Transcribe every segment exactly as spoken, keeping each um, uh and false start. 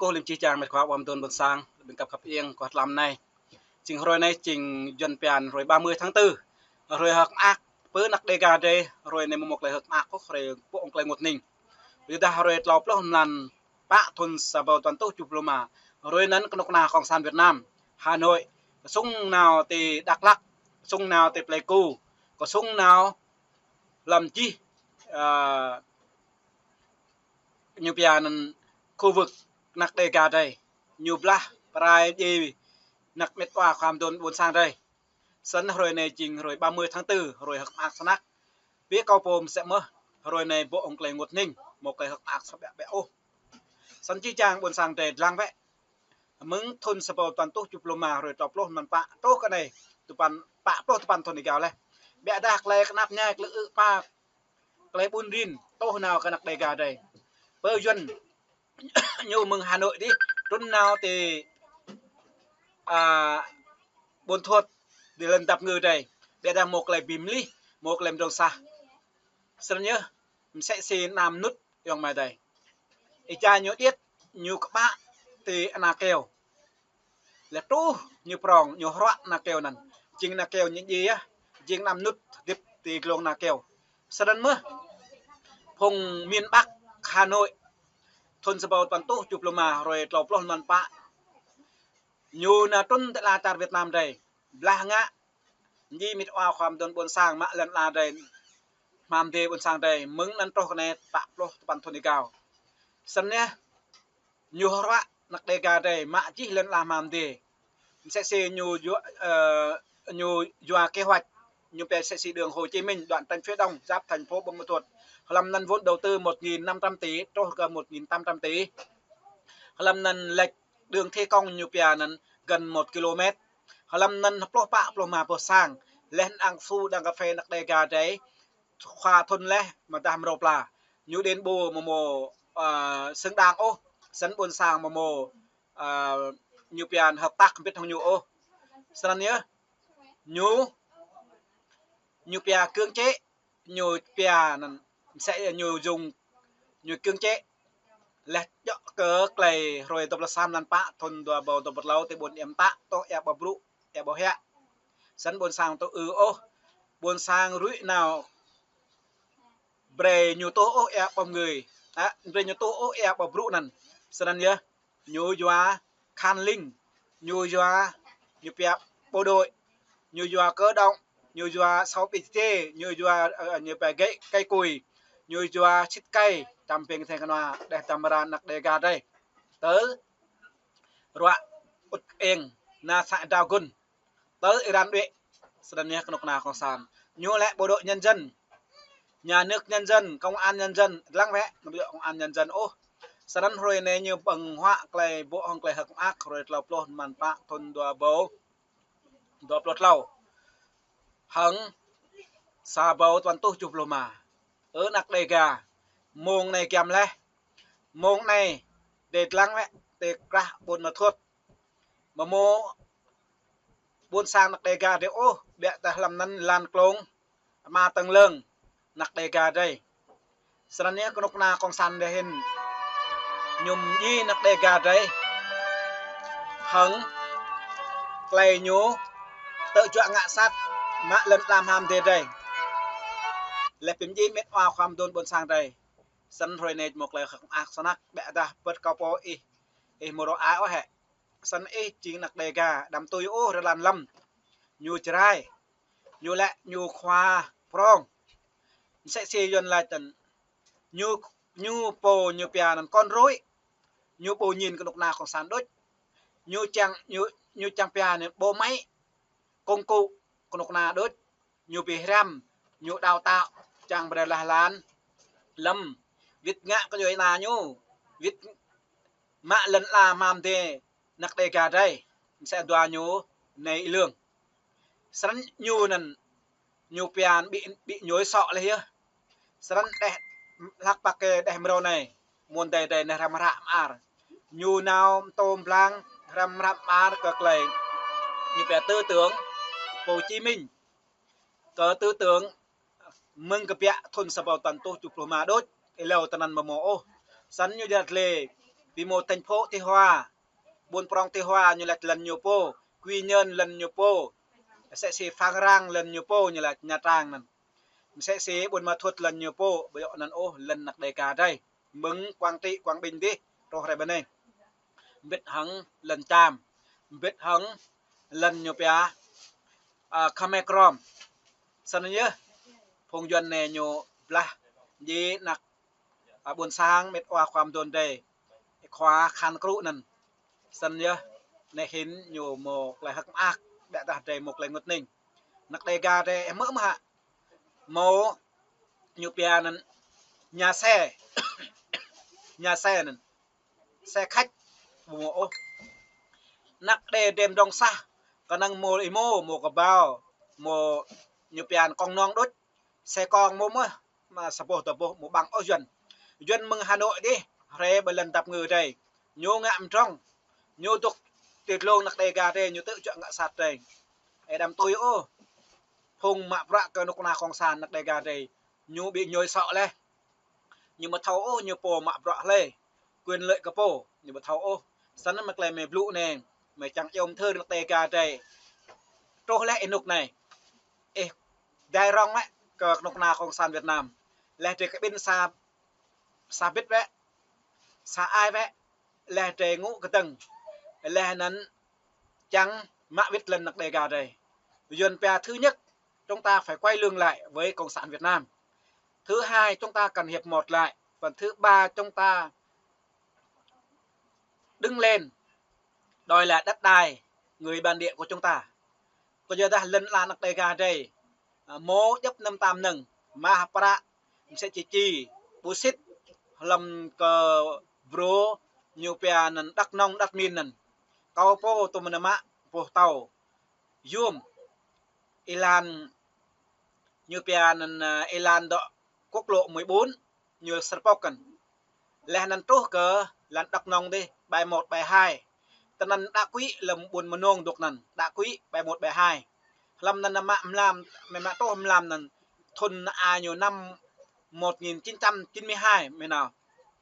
Ơ, lĕm čih čang met khua ƀăm tun ƀôn sang, ƀing găp khăp ieng kơ hlăm anai. Jing hrơi anai jing Yuan pian hrơi ba mươi tháng tư. Hrơi hơ̆k mơak, pơ anăk Dega drei, hrơi anai mơ̆ng mơ̆ng klei hơ̆k mơak, hrơi pŏk klei ngot ning. Ƀiădah hrơi tlâo pluh mlan pă thun sa rơbâo tơpăn rơtuh tơjuh pluh rơma. Hrơi anŭn kơnuk kơna Cộng sản Việt Nam, Hà Nội, kơsŭng nao ti Dak Lak, kơsŭng nao ti Pleiku, kơsŭng nao hlăm jih, ơ, ñu pia anŭn khu vực anăk Dega drei. Ñu blah pơrai djai anăk met wa khua ƀăm tun ƀôn sang drei. Snăn hrơi anai jing hrơi ba mươi tháng tư, hrơi hơ̆k mơak snăk. Ƀiă kâo pô msĕ mơh, hrơi anai pŏk hŏng klei ngot ning, mơ̆ng klei hơ̆k mơak sa ƀiă ƀiă ôh. Snăn čih čang ƀôn sang drei dlăng wĕ. Mơ̆ng thun sa rơbâo tơpăn rơtuh tơjuh pluh rơma, hrơi tlâo pluh mlan pă truh kơ anai, tơpăn, pă pluh tơpăn thun êgao leh. Ƀiădah klei knap ñai, klei ư̆ pă, klei ƀun rin, truh nao kơ anăk Dega drei. Pơ Yuan ñu mơ̆ng Hà Nội dih, trŭn nao ti, ơ, Ƀuôn Thuột, ti lŏn dăp ngư drei. Ƀiădah mơ̆ng klei bi mlih, mơ̆ng klei mdrŏng sah. Snăn yơh, msĕ si anăm nŭt ayŏng amai adơi. Êjai ñu điêt, ñu kơƀă ti ana keo. Leh truh ñu prŏng, ñu hruă ana keo anŭn. Jing ana keo ñu djai yơh, jing anăm nŭt hơdip ti glông ana keo. Snăn mơh, phung miền Bắc Hà Nội, thun sa rơbâo tơpăn rơtuh tơjuh pluh rơma, hrơi tlâo pluh mlan pă. Ñu nao trŭn ti ala čar Việt Nam drei. Blah ngă, djai met wa khua ƀăm tun ƀôn sang, mă lŏn ala drei, hmam dê ƀôn sang drei, mơ̆ng anŭn truh kơ anai pă pluh tơpăn thun êgao. Snăn yơh, ñu hruă anăk Dega drei, mă jih lŏn ala hmam dê. Msĕ si ñu yua, ơ, ñu yua kế hoạch, ñu pia msĕ si đường Hồ Chí Minh, đoạn tránh phía Đông, giáp thành phố Buôn Ma Thuột. Hlăm anŭn vốn đầu tư một nghìn năm trăm tỷ, truh kơ một nghìn tám trăm tỷ. Hlăm anŭn lệch đường thi công ñu pia anŭn gần một ki-lô-mét. Hlăm anŭn pluh pă, pluh rơma boh sang. Leh anŭn ang su đang cà phê anăk Dega drei, khua thun leh, mơdah mrô pla. Ñu đền bù mơ̆ mơ̆, ơ, xứng đáng ôh. Snăn ƀôn sang mơ̆ mơ̆, ơ, ñu pia hợp tác mbĭt hŏng ñu ôh. Snăn yơh, ñu, ñu pia cưỡng chế, ñu pia anŭn, msĕ ñu dùng, ñu cưỡng chế. Leh djŏ kơ klei hrơi dua pluh sa mlan pă thun dua rơbâo dua pluh tlâo ti ƀuôn Êa Mtă, truh Êa Ƀâo Brŭ, Êa Ƀâo Hiă. Snăn ƀôn sang tŭ ư ôh, ƀôn sang rui nao brei ñu truh ôh Êa Ƀâo Mngưi. Ă, brei ñu truh ôh Êa Ƀâo Brŭ anŭn. Snăn yơh, ñu yua Khan Ling, ñu yua, ñu pia bộ đội, ñu yua cơ động, ñu yua sáu B T, ñu yua, ơ, ñu pia gậy, cây cùi, ñu yua sĭt cây, čăm ping theng kơnua, đeh tơmra anăk Dega drei. Tơ, ruă ŭt eng, na sa drao gun. Tơ Iran đuĕ, snăn yơh kơnuk kơna Cộng sản. Ñu lĕ bộ đội nhân dân, nhà nước nhân dân, công an nhân dân, dlăng wĕ, ñu ƀu djơ̆ công an nhân dân ôh. Snăn hrơi anai ñu ƀơ̆ng huă klei pŏk hŏng klei hơ̆k mơak, hrơi tlâo pluh mlan pă thun dua rơbâo dua pluh tlâo. Hăng sa rơbâo tơpăn rơtuh tơjuh pluh rơma. Ơ anăk Dega, mông anai giăm leh. Mông anai, drei dlăng wĕ, ti krah Ƀuôn Ma Thuột. Mơ̆ mơ̆ ƀôn sang anăk Dega drei ôh, ƀiădah hlăm anŭn lan klông, ama tơng lơng, anăk Dega drei. Snăn yơh kơnuk kơna Cộng sản drei hĭn, ñu mdjai anăk Dega drei. Hăng klei ñu tơjuă ngă sat, mă lŏn ala hmam dê drei. Leh bi mdjai met wa khua ƀăm tun ƀôn sang drei. Snăn hrơi anai mơ̆ng klei hơ̆k mơak snăk, ƀiădah bơ̆t kâo pô ih, ih mơ̆ rô ai ôh hĕ. Snăn ih jing anăk Dega, đăm tui ôh rơlan lăm. Ñu Jrai, ñu lĕ ñu khua prŏng. Msĕ si Yuan laĭ tăn, ñu, ñu pô ñu pia anăn con rối. Ñu ƀu ñin kơnuk kơna Cộng sản đôč. Ñu čang, ñu, ñu čang pia anăn bộ máy, công cụ kơnuk kơna đôč. Ñu bi hriăm, ñu đào tạo, čang brei leh lan lăm, wĭt ngă kơ djuai ana ñu, wĭt mă lŏn ala hmam dê anăk Dega drei, msĕ dua ñu nai Y Lương. Snăn ñu anăn, ñu pia anăn ƀĭ, ƀĭ ñu sŏ leh yơh. Snăn đeh, hlăk pă kơ đeh mrâo anai, mơ̆ng adai drei neh hrăm hră mơar. Ñu nao mtô mblang hrăm hră mơar kơ klei ñu pia tư tưởng Hồ Chí Minh. Kơ tư tưởng mơ̆ng kơ biă thun sa rơbâo tơpăn rơtuh tơjuh pluh rơma đôč, êlâo tơnăn mơ̆ mơ̆ ôh. Snăn ñu djăt lĕ Ƀu hmâo thành phố Tây Hoa, ƀuôn prong Tây Hoa ñu laĭ lŏn ñu pô, Quy Nhơn lŏn ñu pô, msĕ si Phan Rang lŏn ñu pô ñu laĭ Nha Trang anŭn. Msĕ si Buôn Ma Thuột lŏn ñu pô, ƀu djơ̆ anŭn ôh, lŏn anak Đêga drơi. Mơ̆ng Quảng Trị, Quảng Bình dih, truh rai ƀơi anai. Mbĭt hăng lŏn Cham, mbĭt hăng lŏn ñu pia, a, Khmer Krom. Snăn yơh, phung Yuan anai ñu blah, jing anak, a, ƀuôn sang, mĕt wa khua mduôn drơi, khua khan krŭ anŭn. Snăn yơh, anai hĭn ñu mâo klei hơ̆k mơak, ƀiădah drơi mâo klei ngŭt ning. Anak Đêga drơi, ơ, mơ̆ mơ̆ hă. Mâo ñu pia anăn nhà xe, nhà xe anăn, xe khách, ƀu mâo ôh. Anak Đê drơi mdrŏng sah, kơnơ̆ng mâo êmô, mâo kơƀâo, mâo ñu pia anăn kông nong đôč, xe kông mâo mơh, mă sa boh dua boh mâo ƀăng ôh Yuan. Yuan mơ̆ng Hà Nội dih, rai ƀơi lŏn dap ngơ drơi. Ñu ngă mdrŏng, ñu dôk ti dlông anak Đêga drơi, ñu tŭ čuă ngă sat drơi. Ơ đăm tui ôh, phung mă bruă kơ kơnuk kơna cộng sản anak Đêga drơi, ñu ƀu ñôi sŏ leh. Ñu ƀu thâo ôh, ñu pô mă bruă hlơi, quyền lợi kơ pô, ñu ƀu thâo ôh. Snăn mơ̆ klei mơi blŭ anai, mơi čang iâu mthưr anak Đêga drơi. Truh leh ênuk anai, ih dai rŏng lĕ kơ kơnuk kơna cộng sản Việt Nam. Leh drơi kơ ƀĭn sa, sa bĭt wĕ, sa ai wĕ, leh drơi ngŭ kơdơ̆ng, leh anăn čang mă wĭt lŏn anak Đêga drơi. Yuan pia thứ nhất, chúng ta phải quay lưng lại với Cộng sản Việt Nam. Thứ hai, chúng ta cần hiệp một lại. Phần thứ ba, chúng ta đứng lên đòi lại đất đai người bản địa của chúng ta. Kơ yua dah lŏn ala anak Đêga drơi, a, mâo djŏp năm tam năng, mah prăk, msĕ či či, ƀu sĭt, hlăm kơ brô, ñu pia anăn Đắk Nông, Đắk Min anăn. Kâo pô tŭ mơnă mă, pô tâo, yôm, êlan, ñu pia anăn, a, êlan dŏ quốc lộ mười bốn, ñu srpok kăn. Leh anăn truh kơ lăn Đắk Nông dih, bài một, bài hai. Tơ anăn đa quỹ lăm ƀuôn Mnông dôk anăn, đa quỹ, bài một, bài hai. Hlăm anăn mă mlam, mơi mă truh mlam anăn, thŭn a ñu năm một nghìn chín trăm chín mươi hai, mơi nao.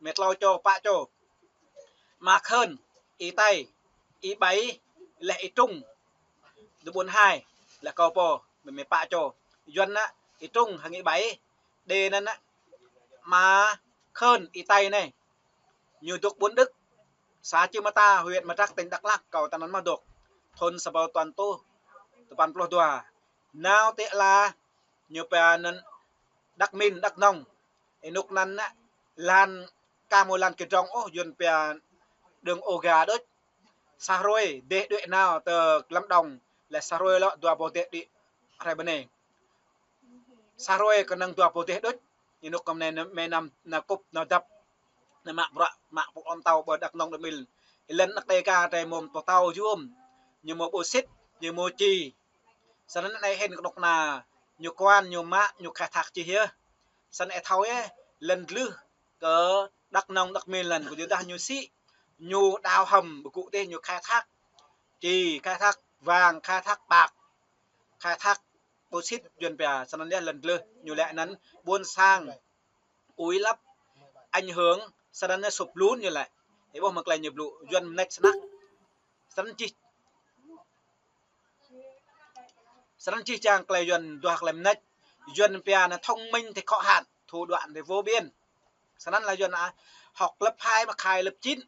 Mơi tlâo čô, pă čô. Ama Khơn, Y Tây, Y Bảy, leh Y Trung. Dua ƀuôn hai, leh kâo pô, mơi, mơi pă čô. Yuan anăn, Y Trung hăng Y Bảy, Đê anăn, ama Khơn, Y Tây anai. Ñu dôk ƀuôn Đức, xã Chư Mă Ta, huyện Mdrak, tỉnh Đắk Lắk, kâo tơ anăn mơh dôk. Thŭn sa êbâo tuăn rơtuh, dua păn pluh dua. Nao ti ala, ñu pia anăn Đắk Min, Đắk Nông. Ênuk anăn ană, lăn, ka mâo lăn kơdrŏng ôh, Yuan pia đường ổ gà đôč. Sa hruê, dêh đuĕ nao tơ Lâm Đồng, leh sa hruê lŏ dua boh dêh đuĕ rai ƀơi anai. Sa hruê kơnơ̆ng dua boh dêh đôč. Ênuk kơ mơ̆ng anai mơi nao, nao kŭp, nao dăp, nao mă bruă, mă pŭ ôm tâo ƀơi Đắk Nông Đắk Min. Lŏn anak Đêga drơi mâo pô tâo yôm, ñu mâo ƀu sĭt, ñu mâo či. Snăn anai hĭn kơnuk kơna, ñu kuan, ñu mă, ñu khai thác čih yơh. Snăn ih thâo yơh, lŏn dlưh kơ Đắk Nông Đắk Min lăn, kơ yua dah ñu sĭ, ñu đào hầm ƀu gŭ dih, ñu khai thác či, khai thác vàng, khai thác bạc, khai thác ƀu sĭt Yuan pia. Snăn yơh lŏn dlưh, ñu lĕ anăn ƀuôn sang, ui lăp, ảnh hưởng, snăn yơh sụp lún ñu lĕ. Ih ƀuh mơ̆ng klei ñu blŭ, Yuan mnêč snăk. Snăn čih Snăn čih čang klei Yuan duah klei mnêč. Yuan pia anăn thông minh thì có hạn, thủ đoạn thì vô biên. Snăn lĕ Yuan a, học lớp hai mà khai lớp chín,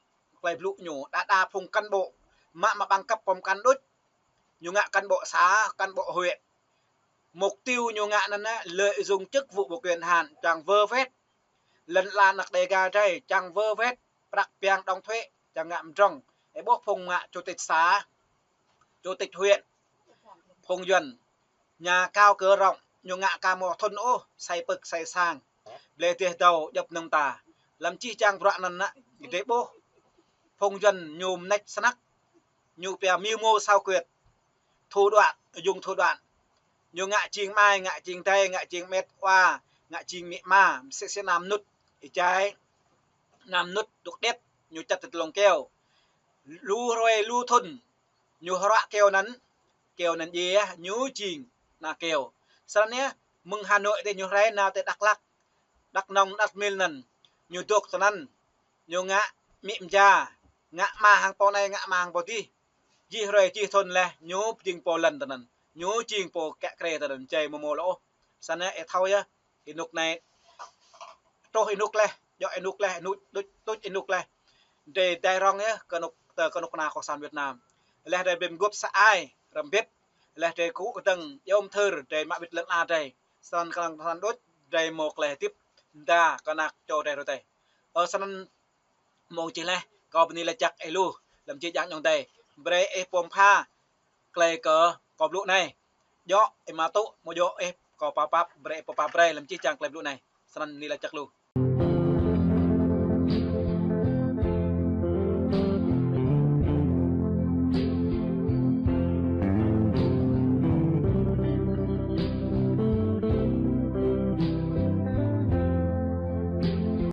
klei blŭ ñu, đa đa phung cán bộ, mă mă bằng cấp pom cán đôč. Ñu ngă cán bộ xã, cán bộ huyện. Mục tiêu ñu ngă anăn á, lợi dụng chức vụ và quyền hạn, čang vơ vét. Lŏn ala anak Đêga drơi, čang vơ vét, prăk piăng đóng thuế, čang ngă mdrŏng. Ih ƀuh phung ngă chủ tịch xã, chủ tịch huyện, phung Yuan, nhà cao cửa rộng, ñu ngă ka mâo thŭn ôh, xây pơ̆k xây sang. Blơi dêh dâo djŏp năng ta. Lăm čih čang bruă anăn ană, ih drơi ƀuh. Phung Yuan ñu mnêč snăk, ñu pia mưu mô xảo quyệt, thủ đoạn, dùng thủ đoạn. Ñu ngă jing amai, ngă jing adơi, ngă jing met wa, ngă jing amĭ ama, msĕ si ană mnŭt, ih jai, ană mnŭt dôk điêt, ñu čăt ti dlông kyâo. Lu hruê, lu thŭn, ñu hruă kyâo anăn, kyâo anăn djiê, ñu jing ană kyâo. Snăn yơh, mơ̆ng Hà Nội dih ñu rai nao ti Đắk Lắk, Đắk Nông, Đắk Min anăn, ñu dôk ti anăn, ñu ngă amĭ ama, ngă mơ̆ng pô anai, ngă mơ̆ng pô adih. Jih hrơi jih thun laih, ñu pơjing pô lŏn tơ anŭn. Ñu jing pô kiă kriê tơ anŭn, jai mơmô lŏ ôh. Săn ih thâo yơh, ênuk anai, truh ênuk laih, djŏ ênuk laih, ênuk, tuč, tuč ênuk laih. Drơi dai rŏng yơh, kơnuk, tơ kơnuk kơna cộng sản Việt Nam. Laih drơi ƀing gŏp sa ai, rơmbit. Laih drơi kơkuh kơdơ̆ng, yom thơr, drơi mă wĭt lŏn ala drơi. Săn kơnơ̆ng săn đôč, drơi mơ̆ tơlơi hơdip, mơda, kơnăk, čô drơi rơtê. Ơ săn mơ̆ng čih laih, kâo bơni laĭ jăk ih lu, lăm čih jang ñong dai. Brơi ih pơm pha, tơlơi kơ kâo blŭ anai. Djŏ ih mă tŭ, mơ̆ djŏ ih kâo pap pap, brơi ih pơm pap brơi, lăm čih jang tơlơi blŭ anai. Săn bơni laĭ jăk lu.